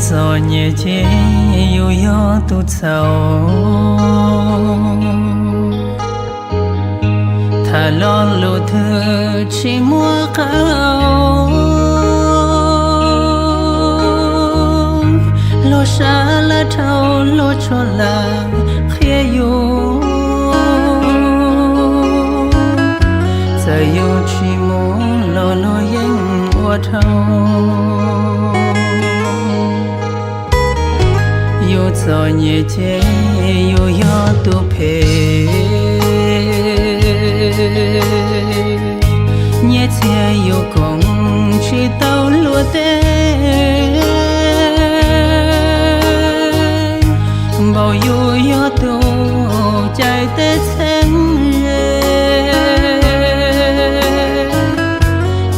Txom nyem ces yus yog tus txhaum, tham lo lus twg tsis muaj qab hau, luag sab laj dhau luag tshua lam qhia yus. Txawm yus tsis mus los luag yeej ua dhau. Yus txom nyem ces yus yog tus phem, nyiaj txiag yus koom tsis tau luag tej, npaum yus yog tus cais tej txheeb ze,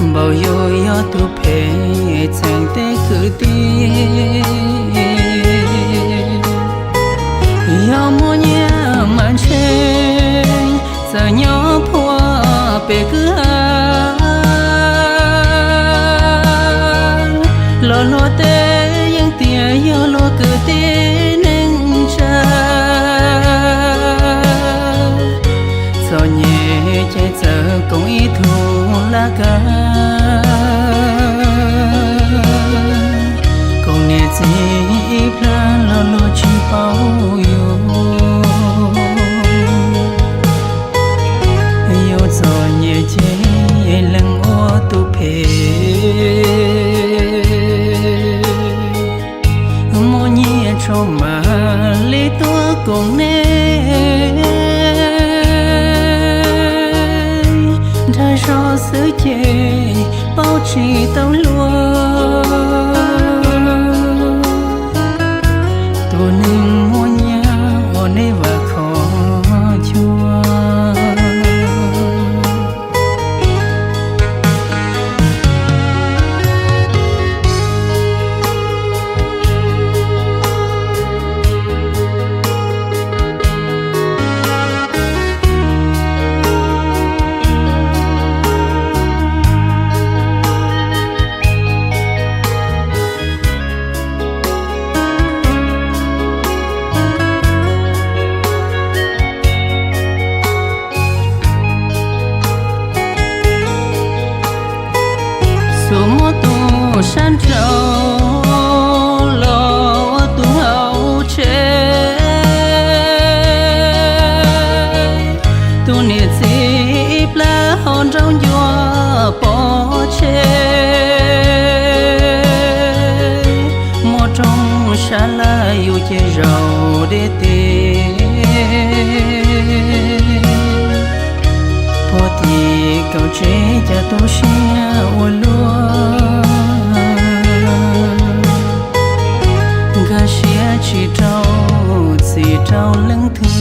npaum yus yog tus phem txheem tej kwv tij. Yog muaj nyiaj mas ntshe txawm nyob puag pem kwj ha los luag tej yeej tias yog luag kwv tij neej tsa. Txom nyem ces txawm koom ib tug laj kab, koom niam txiv ib plab los luag tsis paub yus. Yus txom nyem ces leej ua tus phem, muaj nyiaj tso mam li tuaj koom nej, dag zog xwb ces paub tsis tau luag. Tus neeg muaj nyiaj ua nej vam khov chua. Xub muab tus sab nraud los ua tus hauv tsev, tus niam txiv ib plab ho nraug ncua pov tseg. Muaj rooj sab laj yus ces zaum deb tes, puag tim kaum tsev cas tu siab ua luaj, nkag siab tsis rau txim rau leej twg.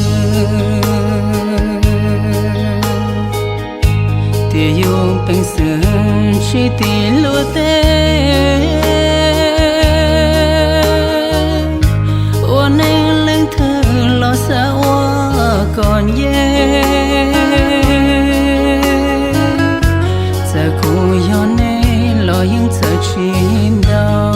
Tiam yus peev xwm tsis tim luag tej, ua neej leej twg los xav ua kom nce. Txawm kuv yog nej los yeej txawv tsis ntau,